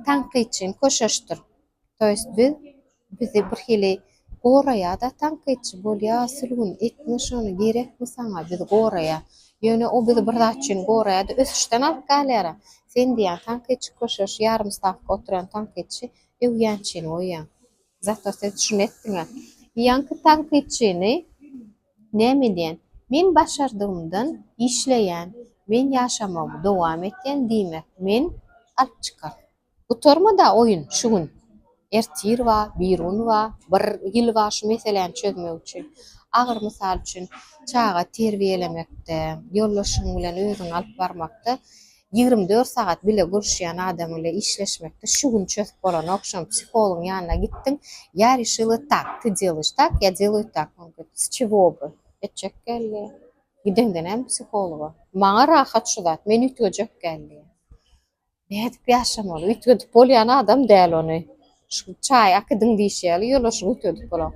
Tankytçyny köşeşdir. To ýest biz bizi bir hili goraýada tankytçy bolýa Sülgün etme şony gerekmi saňa bizi goraýa. Ýöne o bizi bir zat üçin goraýada ösüşden alyp galýara. Sen diýýäň tankytçy köşeş ýarym stawka oturan tankytçy öwýänçini goýýaň. Zato sen şuny etdiňä. Ýaňky tankytçyny näme edýän? Men başardygymdan işleýän, men ýaşamagymy dowam etýän diýmek men alyp çykar. Gutarmada oýun şu gün. Ertir bar, birigün bar, bir ýyl bar şu meseläni çözmek üçin. Agyr mysal üçin çaga terbiýelemekde, ýoldaşyň bilen özüňi alyp barmakda 24 sagat bile görüşýän adam bile işleşmekde şu gün çözüp bolanok şony psihologyň ýanyna gitdiň я решила так ты делаешь так я делаю так он говорит с чего бы etjek geldi gideňde näme psihologa maňa rahat şu zat men üýtgejek geldi nädip ýaşamaly üýtgedip bolýan adam däl ony şu çaý akydyň diýişi ýaly ýoldaşyňy üýtgedip bolan.